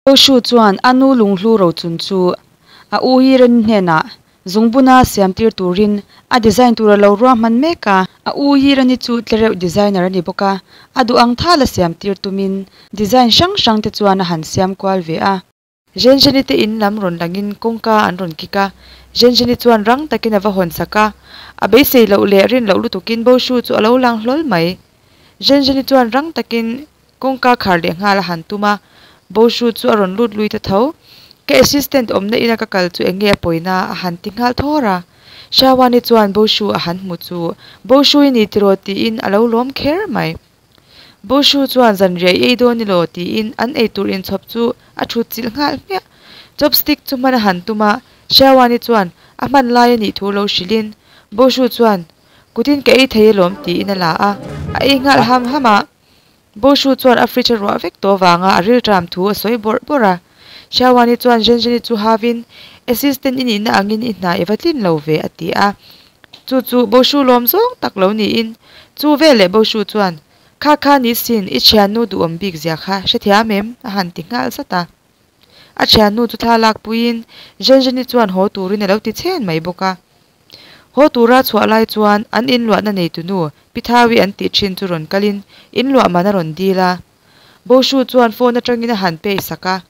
Bo Shu chuan a nu lunghlu rochun chu a u Yiren hnenah zungbuna siamtir turin a design tur a lo ruahman mek a. A u Yireni chu tlereuh designer a ni bawk a, a duh ang thala siamtir tumin design hrang hrang te chuan a han siam kual ve a. Zhenzheni te in lam rawn langin kawngka an rawn kik a, Zhenzheni chuan rang takin a va hawn sak a, a beisei loh leh rin loh lutukin Bo Shu chu a lo lang hlawl mai. Zhenzheni chuan rang takin kawngka khar leh nghal a han tum a, Bo Shu chu a rawn lut lui ta tho. Ka assistant awmna ina ka kal chu eng nge a pawina a han ti nghal thawr a. Shawani chuan Bo Shu a han hmu chu, Bo Shu i ni tiraw tiin a lo lawm kher mai. Bo Shu chuan zanriah i ei dawn i law tiin an eitur inchhawp chu a thut chilh nghal hmiah. Chopstick chu hman a han tum a, Shawani chuan a hman lai a nih thu lo hrilhin Bo Shu chuan Kutin ka ei thei alawm tiin a la a, a ei nghal ham ham a. Bo Shu chuan a fridge a ruah vek tawh vanga a rilṭam thu a sawi bawrh bawrh a. Xiaoani chuan Zhenzheni chu havin, Assistant i nihna angin i hna i va tlin lo ve a ti a. Chu chu Bo Shu lawm zawng tak lo niin chu veleh Bo Shu chuan, Kha kha ni sin, i thiannu duhawm bik zia kha hrethiam em? a han ti nghal zat a. A thiannu chu thla lakpuiin Zhenzheni chuan haw turin a lo ti chhen mai bawk a. Haw tura chhuah lai chuan an inluahna neitunu Pi Thawi an tih thin chu rawn kalin inluah man a rawn dil a. Bo Shu chuan phone atangin a han pay sak a.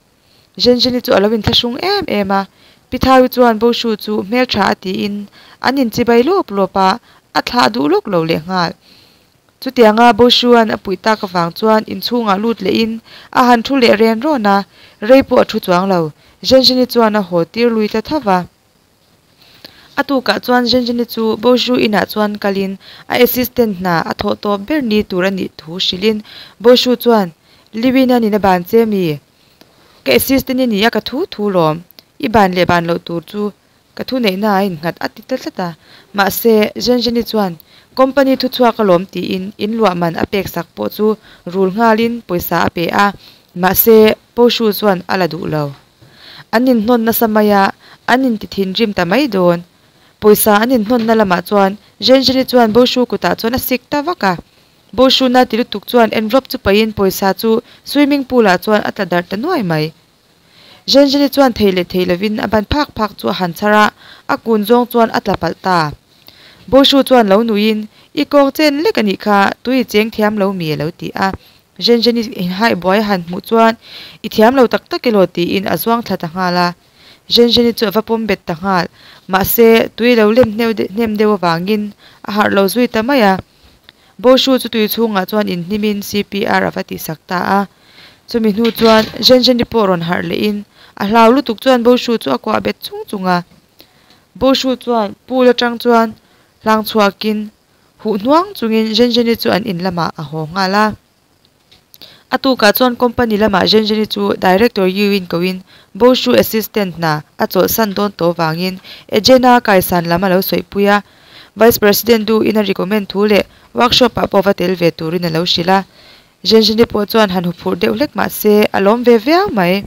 Zhenzheni chu a lo inthlahrung em em a. Pi Thawi chuan Bo Shu chu hmeltha a tiin an inchibai lawp lawp a, a thlah duh lawk lo lehnghal. Chutianga Bo Shu-a'n a puih tak avang chuan inchhungah lut lehin a han thu leh ren rawn a, rei pawh a thu chuang lo. Zhenzheni chuan a haw tir lui ta tho va. A tukah chuan Zhenzheni chu Bo Shu inah chuan kalin a assistant hna a thawh tawp ber ni tur a nih thu hrilhin Bo Shu chuan, Liwin-a nina ban che mi? Ka assistant i ni a ka thu thu lawm. I ban leh ban loh tur chu ka thu neihna a innghat a ti ta tlat a. Mahse, Zhenzheni chuan company thuchhuak a lawm tiin inluah man a pek sak pawh chu rul nghalin pawisa a pe a. Mahse, Bo Shu chuan a la duh lo. An inhnawn nasa mai a, an inti thinrim ta mai dawn. Pawisa an inhnawnna lamah chuan Zhenzheni chuan Bo Shu kutah chuan a sik ta vak a. Bo Shu na ti lutuk chuan envelope chu pahin pawisa chu swimming pool ah chuan a tla darh ta nuai mai. Zhenzheni chuan thei leh thei lovin a ban phak phak chu a han chhar a, a kun zawng chuan a tla palh ta. Bo Shu chuan lo nuiin, I kawng chen lek a nih kha, tui i cheng thiam lo mi a lo ti a. Zhenzheni inhai buai a han hmuh chuan, I thiam lo tak tak elaw tiin a zuang thla ta nghal a. Zhenzheni chu a va pawm bet ta nghal. Mahse, tui lo lem hnem deuh avangin a harh lo zui ta mai a. Bo Shu chu tui chhungah chuan inhnimin CPR a va tihsak ta a. Chumi hnu chuan Zhenzheni pawh rawn harh lehin a hlau lutuk chuan Bo Shu chu a kuah bet chung chung a. Bo Shu chuan pool atang chuan hlang chhuakin Huh hnuang chungin Zhenzheni chu an in lamah a haw nghal a. A tukah chuan company lamah Zhenzheni chu Director Yu-in koin Bo Shu assistant hna a chawlhsan dawn tawh vangin Ejena kaisan lam a lo sawihpui a. Vice President Du-in a recommend thu leh workshop ah pawh va tel ve turin a lo hrilh a. Zhenzheni pawh chuan han huphurh deuh hlek mah se a lawm ve viau mai.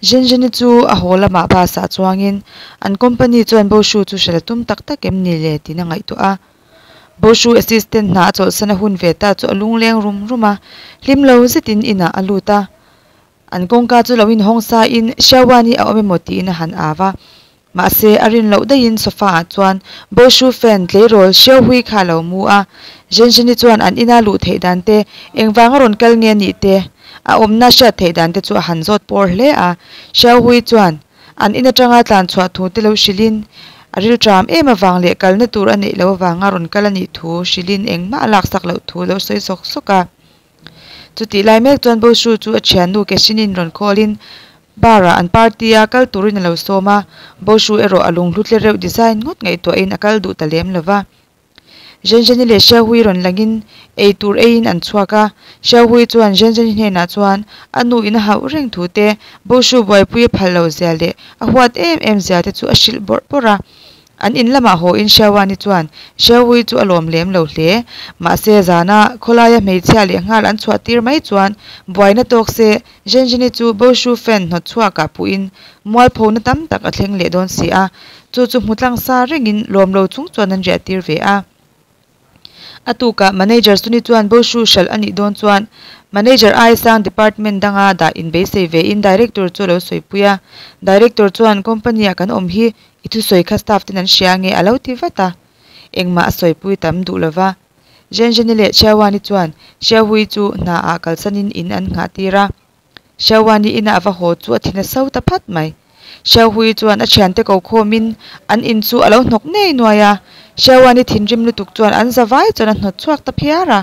Zhenzheni chu a haw lamah bus ah chuangin an company chuan Bo Shu chu hrel tum tak tak em ni le tiin a ngaihtuah a. Bo Shu assistant hna a chawlhsan a hun ve ta chu a lungleng rum rum a, hlim lo zetin inah a lut a. An kawngka chu lo inhawng sain Xiaowan hi a awm emaw tiin a han au a. Mahse, a rin loh daihin sofa ah chuan Bo Shu fan tleirawl Xiao Hui kha a lo mu a. Zhenzheni chuan an ina luh theih dan te, engvanga rawn kal nge nih te, a awmna hriat theih dan te chu a han zawt pawr hle a. Xiao Hui chuan an in atanga tlan chhuah thu te lo hrilhin, a rilṭam em avang leh kalna tur a neih loh avanga rawn kal a nih thu hrilhin engmah a laksak loh thu lo sawi sawk sawk a. Chutih lai mek chuan Bo Shu chu a thiannu Keshinin rawn call-in bar-ah an party-a kal turin a lo sawm a, Bo Shu erawh a lunghlu tle reuh design ngawt ngaihtuahin a kal duh ta lem lo va. Zhenzheni leh Xiaohui rawn langin ei tur eiin an chhuak a, Xiaohui chuan Zhenzheni hnenah chuan a nu in a hauh reng thu te, Bo Shu buaipui a phal lo zia leh a huat em em zia te chu a hrilh bawrh bawrh a. An in lamah haw in Xiaoani chuan Xiaohui chu a lawm lem lo hle. Mahse zana khawlaia hmeichhia leh nghal an chhuah tir mai chuan buaina tawk se Zhenzheni chu Bo Shu fan hnawt chhuakah puhin mualphona tam tak a thleng leh dawn si a, chu chu hmu tlang sa rengin lawm lo chung chuan an riah tir ve a. A tukah manager Suni chuan Bo Shu hralh a nih dawn chuan Manager ai sang department danga dah inbeisei ve in director chu a lo sawipui a. Director chuan company ah kan awm hi i thusawi kha staff ten an hria nge a lo ti vat a. Engmah a sawipui tam duh lova. Zhenzheni leh Xiaoani chuan Xiaohui chu hna ah kalsanin in an nghah tir a. Xiaoani ina a va haw chu a thin a so ta phat mai. Xiaohui chuan a thiante ko khawmin an in chu a lo hnawk nei nuai a. Xiaoani thinrim lutuk chuan an za vai chuan a hnawt chhuak ta phiar a.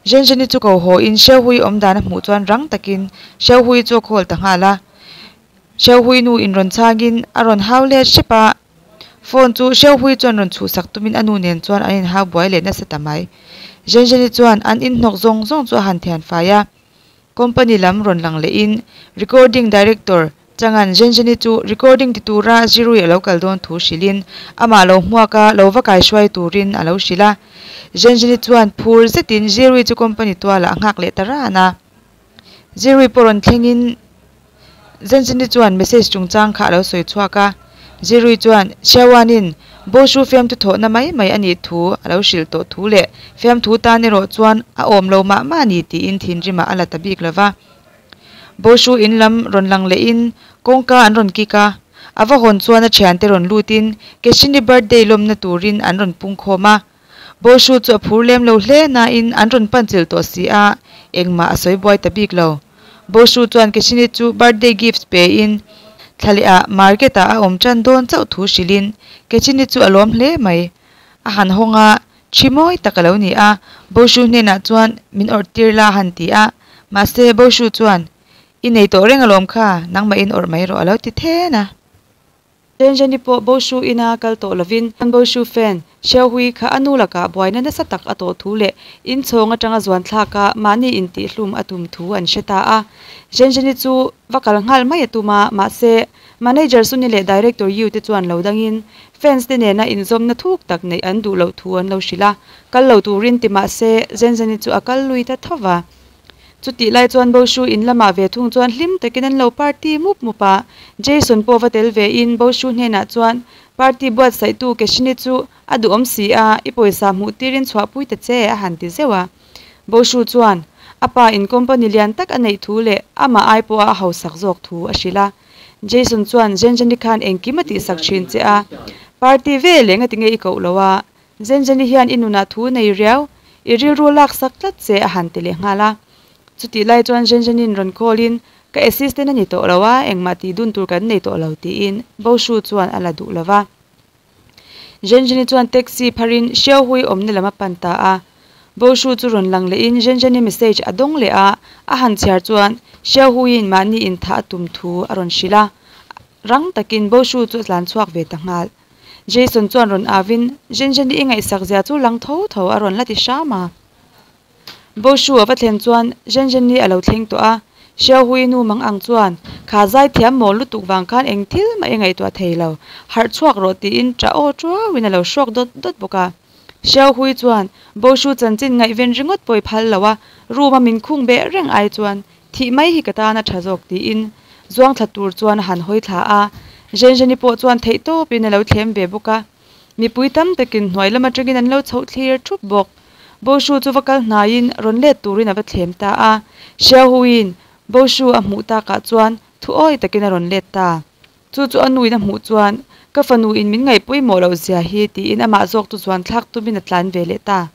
Zhenzheni chu ko haw in Xiaohui awm dan a hmuh chuan rang takin Xiaohui chu a call ta nghal a. Xiaohui nu in rawn chhangin a rawn hau let hrep a. Phone chu Xiaohui chuan rawn chhuhsak tumin a nu nen chuan an inhau buai leh nasa ta mai. Zhenzheni chuan an inhnawk zawng zawng chu a han thian fai a. Company lam rawn lang lehin Recording Director Changan Zhenzheni chu recording ti tura Zirui a lo kal dawn thu hrilhin amah lo hmuak a, lo va kaihruai turin a lo hrilh a. Zhenzheni chuan phur zetin Zirui chu company tualah a nghak leh ta ran a. Zirui pawh rawn thlengin Zhenzheni chuan message chungchang kha a lo sawi chhuak a. Zirui chuan Xiaoanin Boshu fiamthu thawhna mai mai a nih thu a lo hrilh tawh thu leh fiamthu tan erawh chuan a awm lo mah mah a ni tiin thinrimah a la ta bik lo va. Boshu in lam rawn lang lehin kawngka an rawn kik a, a va hawn chuan a thiante rawn lutin Keshini birthday lawmna turin an rawn pung khawm a. Boshu chu a phur lem lo hle nain an rawn pan chilh tawh si a, engmah a sawi buai ta bik lo. Boshu chuan Keshini chu birthday gift pein thla leh ah market ah a awm tan dawn chauh thu hrilhin Keshini chu a lawm hle mai. A han hawng a, Thi mawi tak a lo ni a, Boshu hnenah chuan min awrh tir la a han ti a, mahse Boshu chuan, I nei tawh reng alawm kha, nangmah in awrh mai rawh a lo ti then a. Zhenzheni pawh Boshu ina kal tawh lovin Boshu fan Xiaohui kha a nu lakah buaina nasa tak a tawh thu leh inchhawng atanga zuan thlak a mahni intihhlum a tum thu an hre ta a. Zhenzheni chu va kal nghal mai a tum a, mahse Manager Sunny leh Director Yu te chuan lo dangin fans te nena inzawmna thuk tak neih an duh loh thu an lo hrilh a, kal lo turin ti mah se Zhenzheni chu a kal lui ta tho va. Chutih lai chuan Boshu in lamah ve thung chuan hlim takin an lo party mup mup a, Jason pawh va tel ve in Boshu hnenah chuan party buatsaihtu Keshini chu a duhawm si a, i pawisa hmuh tirin chhuahpui ta che a han ti zeuh a. Boshu chuan a pa in company lian tak a neih thu leh amah ai pawha a hausak zawk thu a hrilh a. Jason chuan Zhenzheni khan engkim a tihsak thin che a, party vel eng a ti nge i koh lo a, Zhenzheni hian i nunah thu nei riau, i rilru laksak tlat che a han ti leh nghal a. Chutih lai chuan Zhenzheni'n rawn call in, Ka assistant a ni tawh lo a, engmah tih dun tur kan nei tawh lo tiin Boshu chuan a la duh lo va. Zhenzheni chuan taxi pharin Xiaohui awmna lam a pan ta a. Boshu chu rawn lang lehin Zhenzheni message a dawng leh a, a han chhiar chuan Xiaohuiin mahni inthah a tum thu a rawn hrilh a. Rang takin Boshu chu a tlan chhuak ve ta nghal. Jason chuan rawn avin Zhenzheni i ngaihsak zia chu lang tho tho a rawn la ti hram a. Boshu a va thlen chuan Zhenzheni a lo thleng tawh a, Xiaohui nu mang ang chuan, Kha zai thiam maw lutuk vang khan eng thil mah i ngaihtuah thei lo, harh chhuak rawh tiin ṭah aw ṭuauin a lo hrawk dawt dawt bawk a. Xiaohui chuan Boshu chanchin ngaihven ringawt pawh i phal lo a, room a min khung beh reng ai chuan thih mai hi ka tan a ṭha zawk tiin zuang thla tur chuan a han hawi thla a. Zhenzheni pawh chuan theihtawpin a lo thlem ve bawk a. Mipui tam takin hnuai lam atangin an lo chhoh thlir thup bawk. Boshu chu va kal hnaiin rawn let turin a va thlem ta a. Xiaohuiin Boshu a hmuh takah chuan thu awi takin a rawn let ta. Chu chu a nuin a hmuh chuan, Ka fanu in min ngaihpawimawh loh zia hi tiin amah zawk chu zuan thlak tumin a tlan ve leh ta.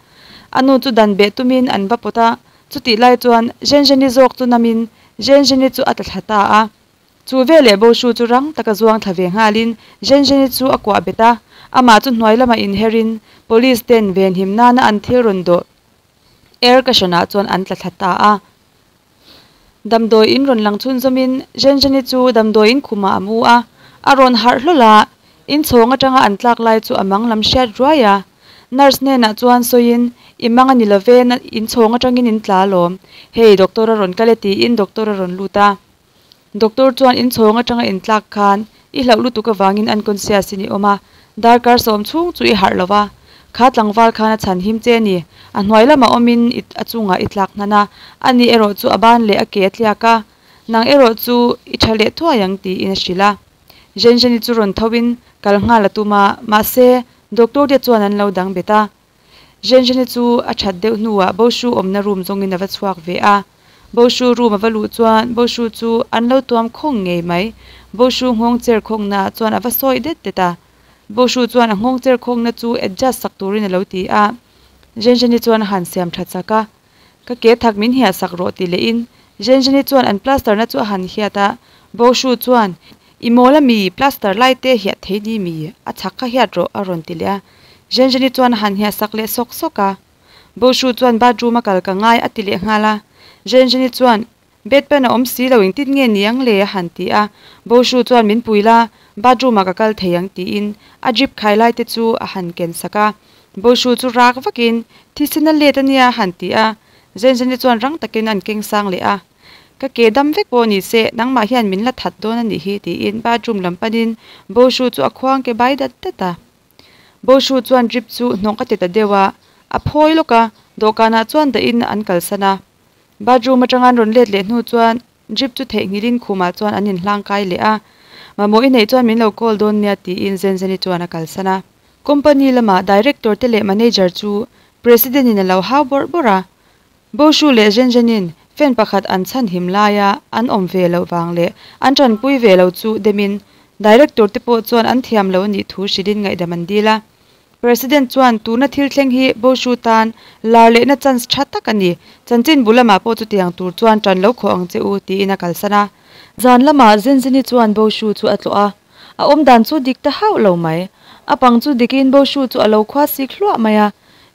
A nu chu dan beh tumin an va pawt a, chutih lai chuan Zhenzheni zawk chu namin Zhenzheni chu a tla thla ta a. Chu veleh Boshu chu rang taka zuang thla ve nghalin Zhenzheni chu a kuah bet a, amah chu hnuai lamah inherin Police ten venhim nana an thil rawn dawh air cushion ah chuan an tla thla ta a. Damdawi in rawn lang chhunzawmin Zhenzheni chu damdawi in khumah a mu a, a rawn harh hlawl a, inchhawng atanga an tlak lai chu a mang lam hriat ruai a. Nurse hnenah chuan sawiin, I mang a ni love, inchhawng atangin in tla alawm, hei doctor a rawn kal e tiin doctor a rawn lut a. Doctor chuan inchhawng atanga intlak khan i hlauh lutuk avangin unconscious in i awm a, darkar sawm chhung chu i harh lo va, kha tlangval khan a chhan him che a ni. A hnuai lamah awmin i a chungah i tlak hnan a, ani erawh chu a ban leh a ke a tliak a, nang erawh chu i tha leh thuai ang tiin a hrilh a. Zhenzheni chu rawn tho in kal nghal a tum a, mahse doctor te chuan an lo dang bet a. Zhenzheni chu a that deuh hnuah Boshu awmna room zawngin a va chhuak ve a. Boshu room a va luh chuan Boshu chu an lo tuam khawng ngei mai. Boshu nghawng cher khawngna ah chuan a va sawi det det a. Boshu chuan a nghawng cher khawngna chu adjust sak turin a lo ti a. Zhenzheni chuan a han siam that sak a. Ka ke thak min hiah sak rawh ti leh in Zhenzheni chuan an plaster na chu a han hiat a. Boshu chuan, I mawl a mi, plaster lai te hiah thei ni mi, a chhak kha hiat rawh a rawn ti leh a. Zhenzheni chuan a han hiah sak leh sawk sawk a. Boshu chuan bathroom a kal ka ngai a ti leh nghal a. Zhenzheni chuan, Bedpan a awm si lo engtin nge ni ang le a han ti a. Boshu chuan min pui la, bathroom ah ka kal thei ang tiin a drip khai lai te chu a han ken sak a. Boshu chu rak vakin, Thisen a let a nia a han ti a. Zhenzheni chuan rang takin an keng sang leh a. Ka ke dam vek pawh ni se, nangmah hian min la that dawn a nih hi tiin bathroom lam panin Boshu chu a khuang ke bai dat dat a. Boshu chuan drip chu hnawk a ti ta deuh a, a phawi lawk a, dawhkanah chuan dahin an kalsan a. Bathroom atanga an rawn let leh hnu chuan drip chu theihnghilhin khumah chuan an inhlang kai leh a, Mamawh i neih chuan min lo call dawn nia tiin Zenzeni chuan a kalsan a. Company lama director te leh manager chu President in a lo hau bawrh bawrh a, Boshu leh Zhenzhenin fan pakhat an chhanhim laia an awm ve loh vang leh an tanpui ve lo chu demin Director te pawh chuan an thiam lo a nih thu hrilhin ngaihdam an dil a. President chuan tuna thil thleng hi Boshu tan lar lehna chance tha tak a ni, chanchin bu lamah pawh chutiang tur chuan tan lo khawh ang che u tiin a kalsan a. Zan lamah Zhenzheni chuan Boshu chu a tlawh a, a awmdan chu dik ta hauh lo mai. A pang chu dikin Boshu chu a lo khua sik hluah mai a.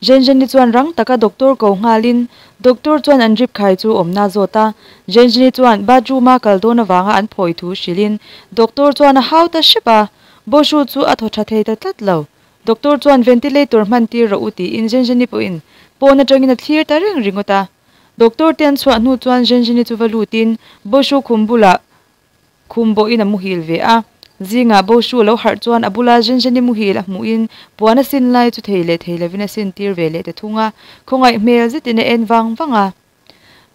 Zhenzheni chuan rang taka doctor ko nghalin doctor chuan an drip khai chu awmna zawt a. Zhenzheni chuan bathroom a kal dawn avanga an phawi thu hrilhin doctor chuan a hau ta hrep a, Boshu chu a thaw tha thei ta tlat lo. Doctor chuan ventilator hman tir rawh u tiin Zhenzheni pawhin pawn atangin a thlir ta reng ringawt a. Doctor te an chhuah hnu chuan Zhenzheni chu va lutin Boshu khum bulah Khum bawhin a muhil ve a, zingah Boshu a lo harh chuan a bula Zhenzheni muhil a hmuhin puan a sin lai chu thei leh thei lovin a sin tir ve leh ta thung a, khawngaih hmel zetin a en vang vang a.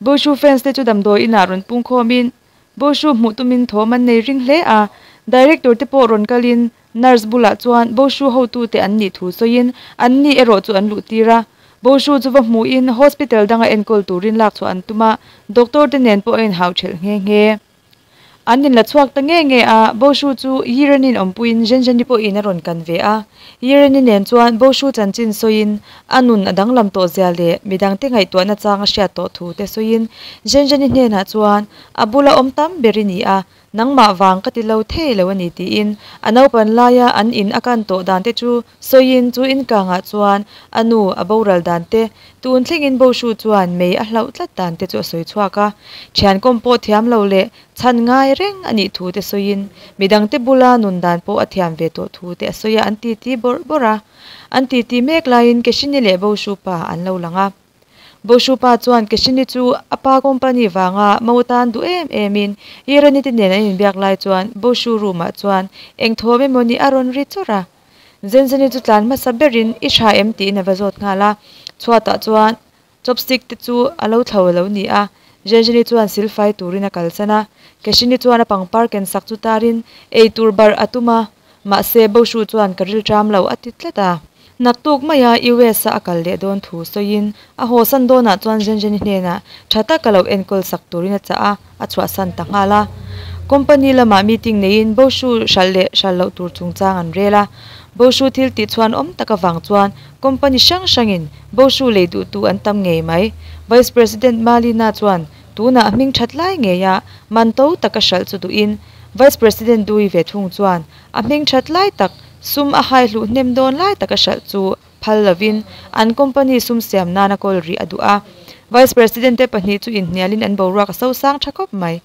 Boshu fans te chu damdawi inah rawn pung khawmin Boshu hmuh tumin thawm an nei ring hle a, director te pawh rawn kalin nurse bulah chuan Boshu hotute an nih thu sawiin an ni erawh chu an luh tir a. Boshu chu va hmuhin hospital danga enkawl turin lak chhuah an tum a, doctor te nen pawh a inhau thelh nghe nghe. An inla chhuak ta nge nge a, Boshu chu Yireni'n awmpuiin Zhenzheni pawhin a rawn kan ve a. Yireni nen chuan Boshu chanchin sawiin a nun a danglam tawh zia leh midangte ngaihtuahna chang a hriat tawh thu te sawiin Zhenzheni hnenah chuan a bula awm tam ber i ni a, nangmah vang ka ti lo thei lo a ni tiin a naupan laia an in a kan tawh dan te chu sawiin chu inkangah chuan a nu a boral dan te Tun thlengin Boshu chuan mei a hlauh tlat dan te chu a sawi chhuak a, thian kawm pawh thiam lo leh chhan ngai reng a nih thu te sawiin midangte bula nun dan pawh a thiam ve tawh thu te a sawi a, an titi bawrh bawrh a. An titi mek laiin Keshini leh Boshu pa an lo lang a. Boshu pa chuan Keshini chu a pa company vanga mo tan duh em emin Irani te nen an inbiak lai chuan Boshu room ah chuan eng thawm emaw ni a rawn ri chawrh a. Zenzeni chu tlan hmasa berin i tha em tiin a va zawt nghal a, chhuatah chuan chopstick te chu a lo thlo a lo ni a, Zenzeni chuan silfai turin a kalsan a, Keshini chuan a pangpar ken sak chu tarin ei tur barh a tum a, mahse Boshu chuan ka ril ṭam lo a ti tlat a. Naktuk maia US a a kal leh dawn thu sawiin a hawsan dawnah chuan Zenzeni hnenah tha taka lo enkawl sak turin a chah a, a chhuahsan ta nghal a. Company lamah meeting neiin Boshu hralh leh hralh loh tur chungchang an rel a. Boshu thil tih chhuan awm tak avang chuan company hrang hrangin Boshu lei duhtu an tam ngei mai. Vice President Malina chuan tunah a hming that lai ngeia man to taka hralh chu duhin Vice President Dui ve thung chuan a hming that lai tak sum a hai hluh hnem dawn lai taka hralh chu phal lovin an company sum siam nana kawl rih a duh a. Vice President te pahnih chu inhnialin an boruak a sosang tha khawp mai.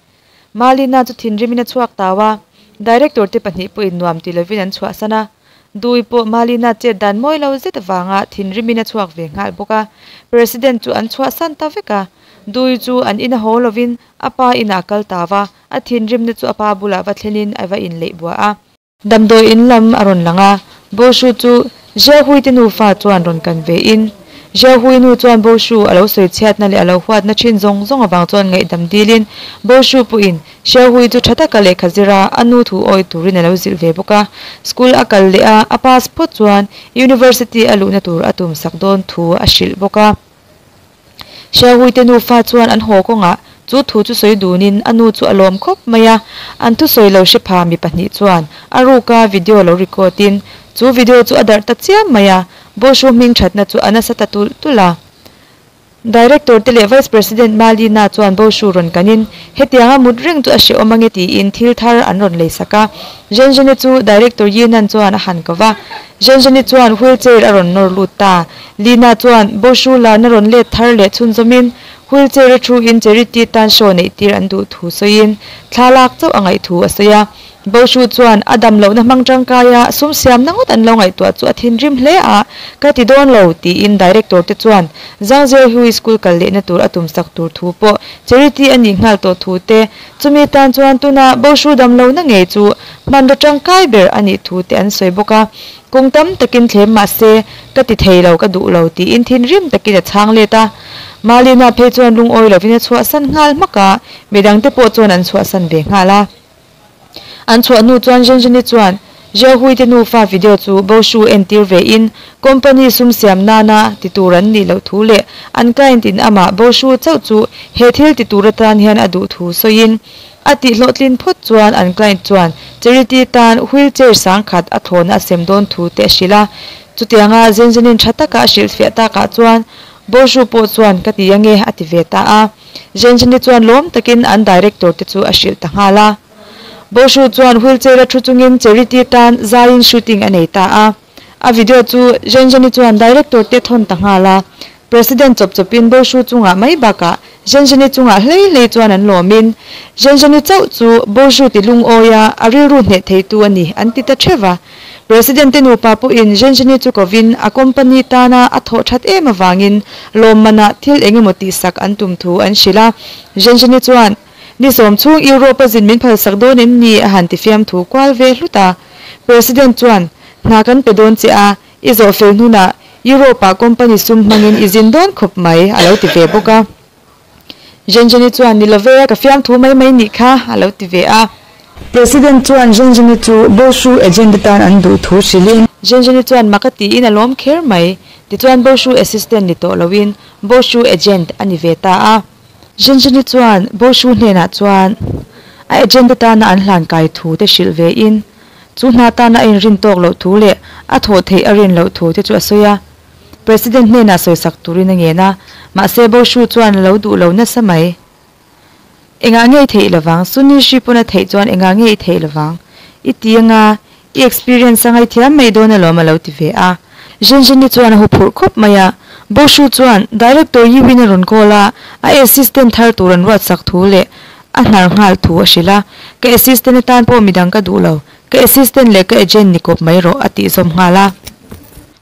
Malina chu thinrimin a chhuak tau a, Director te pahnih pawhin nuam ti lovin an chhuahsan a. Dui pawh Malina chet dan mawi lo zet avanga thinrimin a chhuak ve nghal bawk a. President chu an chhuahsan ta vek a. Dui chu an ina haw lovin a pa inah a kal tau a, a thinrimna chu a pa bulah va thlenin a va inleih buah a. Damdawi in lam a rawn lang a, Boshu chu Xiaohui te nufa chuan rawn kan ve in. Xiaohui nu chuan Boshu a lo sawi chhiatna leh a lo huatna thin zawng zawng avang chuan ngaihdam dilin Boshu pawhin Xiaohui chu tha taka lehkha zir a, a nu thu awi turin a lo zilh ve bawk a. School a kal leh a, a pass phawt chuan University a luhna tur a tum sak dawn thu a hrilh bawk a. Xiaohui te nufa chuan an haw kawngah Chu thu chu sawi dunin a nu chu a lawm khawp mai a, an thusawi lo hre pha mi pahnih chuan a ruka video lo record in chu video chu a darh ta chiam mai a, Boshu hming thatna chu a nasa ta tulh tulh a. Director te leh Vice President Malina chuan Boshu rawn kanin hetianga mut reng chu a hrehawm ange tiin thil thar an rawn lei sak a. Zhenzheni chu Director Yinan chuan a han ko va, Zhenzheni chuan wheelchair a rawn nawr lut ta. Lina chuan Boshu larna rawn let thar leh chhunzawmin Wheelchair a thu in Charity tan show neih tir an duh thu sawiin thla lak chauh a ngaih thu a sawi a. Boshu chuan a dam lohna hmang tangkai a sum siamna ngawt an lo ngaihtuah chu a thinrim hle a, Ka ti dawn lo, tiin Director te chuan Zhang Zhihui school kal lehna tur a tum sak tur thu pawh Charity a nih nghal tawh thu te, chumi tan chuan tuna Boshu dam lohna ngei chu hmanraw tangkai ber a nih thu te an sawi bawk a. Kawng tam takin thlem mah se, ka ti thei lo, ka duh lo, tiin thinrim takin a chhang let a. Malina phei chuan lungawi lovin a chhuahsan nghal hmak a, midangte pawh chuan an chhuahsan ve nghal a. An chhuah hnu chuan Zhenzheni chuan Xiaohui te nufa video chu Boshu entir ve in, company sum siam nana ti tur an nih loh thu leh an client in amah Boshu chauh chu he thil ti tur atan hian a duh thu sawiin, A tih hlawhtlin phawt chuan an client chuan charity tan wheelchair sangkhat a thlawna a sem dawn thu te a hrilh a. Chutianga Zenzenin tha taka a hrilhfiah takah chuan Boshu pawh chuan ka ti ange a ti ve ta a. Zenzeni chuan lawm takin an director te chu a hrilh ta nghal a. Boshu chuan wheelchair a thu chungin charity tan zaiin shooting a nei ta a. A video chu Zhenzheni chuan director te thawn ta nghal a, President chawp chawpin Boshu chungah mai bakah Zhenzheni chungah hlei hlei chuan an lawmin Zhenzheni chauh chu Boshu ti lungawi a, a rilru hneh theitu a ni an ti ta theuh a. President te nupa pawhin Zhenzheni chu kovin a company tana a thawh that em avangin lawmmanah thil engemaw tihsak an tum thu an hrilh a. Zhenzheni chuan Ni sawm chhung Europe a zin min phalsak dawn em ni? a han ti fiamthu kual ve hlut a. President chuan, Hna kan pe dawn che a, i zawh fel hnunah Europe-ah company sum hmangin i zin dawn khawp mai, a lo ti ve bawk a. Zhenzheni chuan, Ni love, ka fiamthu mai mai nih kha, a lo ti ve a. President chuan Zhenzheni chu Boshu agent atan an duh thu hrilhin. Zhenzheni chuan mak a tiin a lawm kher mai. Tichuan Boshu assistant ni tawh loin Boshu agent a ni ve ta a. Zhenzheni chuan Boshu hnenah chuan a agent atana an hlan kai thu te hrilh ve in, chu hna tana a inrin tawk loh thu leh a thawh theih a rin loh thu te chu a sawi a. President hnenah sawisak turin a ngen a, mahse Boshu chuan a lo duh lo nasa mai. Engah nge i theih lovang? Sunni hri pawn a theih chuan engah nge i theih lovang? I ti anga I experience a ngaithiam mai dawn alawm a lo ti ve a. Zhenzheni chuan a huphurh khawp mai a. Boshu chuan Director Yiwin a rawn call a, a assistant thar tur an ruatsak thu leh a hnar nghal thu a hrilh a. Ka assistant atan pawh midang ka duh lo, ka assistant leh ka agent ni kawp mai rawh a tih zawm nghal a.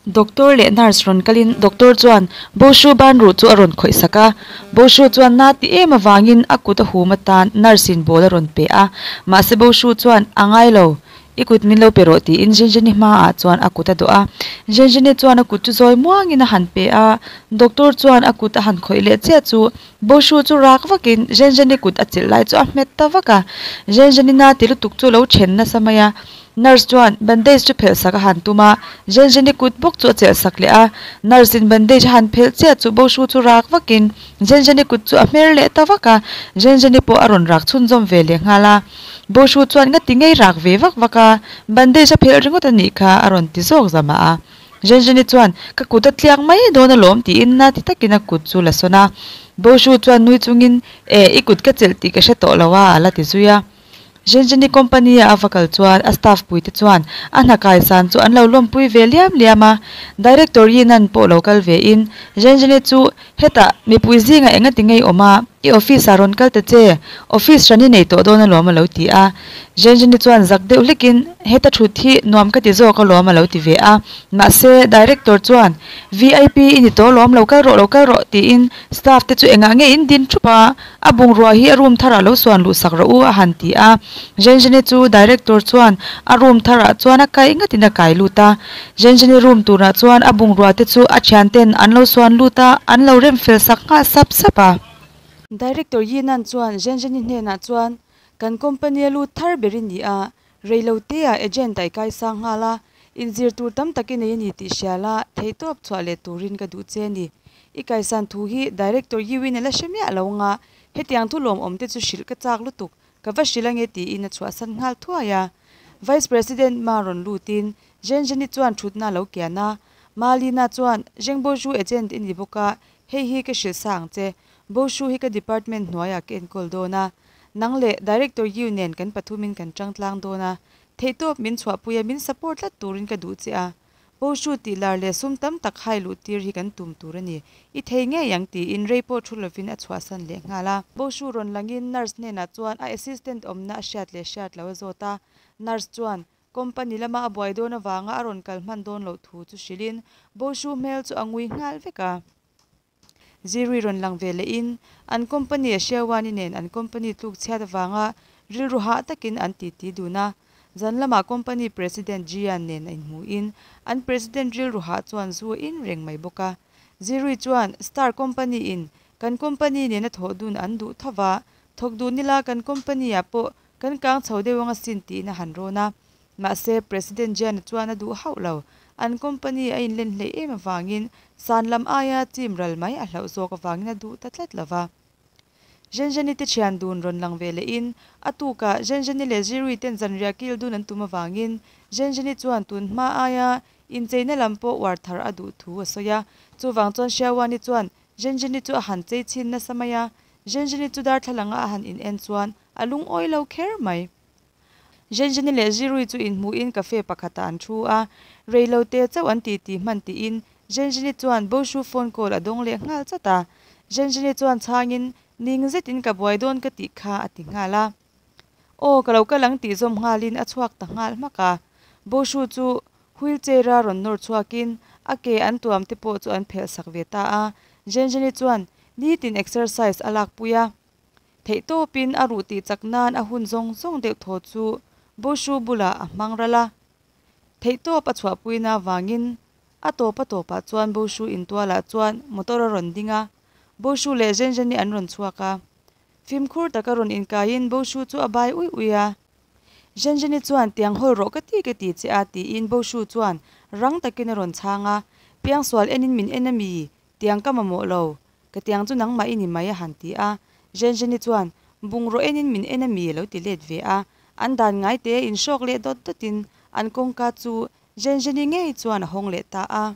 Doctor leh nurse rawn kalin doctor chuan Boshu ban ruh chu a rawn khawih sak a. Boshu chuan na ti em avangin a kut a hum atan nurse in ball a rawn pe a. Mahse Boshu chuan a ngai lo, i kut min lo pe rawh tiin Zhenzheni hmaah chuan a kut a dawh a. Zhenzheni chuan a kut chu zawi muangin a han pe a. Doctor chuan a kut a han khawih leh chiah chu Boshu chu rak vakin Zhenzheni kut a chilh lai chu a hmet ta vak a. Zhenzheni na ti lutuk chu lo then nasa mai a. Nurse chuan bandage chu phelh sak a han tum a, Zhenzheni kut bawk chu a chelh sak leh a. Nurse in bandage a han phelh chiah chu Boshu chu rak vakin Zhenzheni kut chu a hmer leh ta vak a, Zhenzheni pawh a rawn rak chhunzawm ve leh nghal a. Boshu chuan nga ti ngei rak ve vak vak a, bandage a phelh ringawt a nih kha a rawn ti zawk zamah a. Zhenzheni chuan ka kut a tliak mai dawn alawm tiin na ti takin a kut chu la sawn a. Boshu chuan nui chungin E, i kut ka chelh tih ka hre tawh lo a a la ti zui a. Zhenzheni company a va kal chuan a staff puite chuan a hna kaisan chu an lo lawmpui ve liam liam a. Director Yinan pawh lo kal ve in Zhenzheni chu hetah mipui zingah enga ti ngei awm a, i office ah rawn kal ta che, office hran i nei tawh dawn alawm a lo ti a. Zhenzheni chuan zak deuh hlekin heta thut hi nuam ka ti zawk alawm a lo ti ve a. Mahse director chuan vip i ni tawh alawm lo kal rawh lo kal rawh tiin staff te chu engah nge in din thup a, A bungrua hi a room tharah lo suan luh sak rawh u a han ti a. Zhenzheni chu director chuan a room tharah chuan a kaih ngatin a kai lut a. Zhenzheni room turah chuan a bungrua te chu a thian ten an lo suan lut a, an lo rem fel sak nghal sap sap a. Director Yinan chuan Zhenzheni hnenah chuan, Kan company a lut thar ber i ni a, Reilotea agent a i kaisang nghal a, inzir tur tam tak i nei a ni tih hria la, theihtawp chhuah leh turin ka duh che a ni. I kaisan thu hi Director Yiwin a la hre miah lo anga, Hetiang thu lawmawm te chu hrilh ka chak lutuk, ka va hrilh ange tiin a chhuahsan nghal thuai a. Vice President Ma rawn lutin Zhenzheni chuan thutna a lo kian a. Ma Lina chuan, Zheng Boshu agent i ni bawk a, hei hi ka hrilh sa ang che. Boshu hi ka department hnuaiah ka enkawl dawn a. Nang leh Director Yu nen kan pathumin kan tang tlang dawn a. Theihtawp min chhuahpui a, min support tlat turin ka duh che a. Boshu tih lar leh sum tam tak hai luh tir hi kan tum tur a ni. I thei ngei ang tiin rei pawh thu lovin a chhuahsan leh nghal a. Boshu rawn langin nurse hnenah chuan a assistant awmna a hriat leh hriat lo a zawt a. Nurse chuan company lama a buai dawn avanga a rawn kal hman dawn loh thu chu hrilhin Boshu hmel chu a ngui nghal vek a. Zirui rawn lang ve lehin an company a Hriawani nen an company tluk chhiat avanga rilru hah takin an titi dun a. Zan lamah company president Jian nen a inhmuhin an president rilru hah chuan zu a in reng mai bawk a. Zirui chuan Star company in kan company nena thawh dun an duh tho va, thawk duh nila kan company ah pawh kan kang chho deuh anga sin tiin a han rawn a. Mahse, President Jian-a chuan a duh hauh lo. An company a inlen hleih em avangin san lam aia chim ral mai a hlauh zawk avangin a duh ta tlat lo va. Zhenzheni te thian dun rawn lang ve lehin a tukah Zhenzheni leh Zirui ten zanriah kil dun an tum avangin Zhenzheni chuan tun hma aia incheina lam pawh uar thar a duh thu a sawi a. Chuvang chuan Xiaoani chuan Zhenzheni chu a han chei chhin nasa mai a. Zhenzheni chu darthlalanga a han in en chuan a lungawi lo kher mai. Zhenzheni leh Zirui chu inhmuhin cafe pakhatah an thu a, reilote chauh an titi hman tiin Zhenzheni chuan Boshu phone call a dawng leh nghal chat a. Zhenzheni chuan chhangin, Ning zetin ka buai dawn ka tih kha a ti nghal a. Aw, ka lo kal ang tih zawm nghalin a chhuak ta nghal hmak a. Boshu chu wheelchair a rawn nawr chhuakin a ke an tuam te pawh chu an phelh sak ve ta a. Zhenzheni chuan nitin exercise a lakpui a. Theihtawpin a ruh tih chak nan a hun zawng zawng deuh thaw chu Boshu bulah a hmang ral a. Theihtawp a chhuahpuina avangin a tawp a tawpah chuan Boshu intualah chuan motor a rawn ding a, Boshu leh Zhenzheni an rawn chhuak a. Fimkhur taka rawn inkaiin Boshu chu a bai uih uih a. Zhenzheni chuan tiang hawl rawh ka ti ka ti che a tiin Boshu chuan rang takin a rawn chhang a, Piangsual enin min en a mi? Tiang ka mamawh lo. Ka tiang chu nangmah i ni mai a han ti a. Zhenzheni chuan, Bungraw enin min en a mi a lo ti let ve a. An dan ngai te in hrawk leh dawt dawtin an kawngka chu Zhenzheni ngei chuan a hawng leh ta a.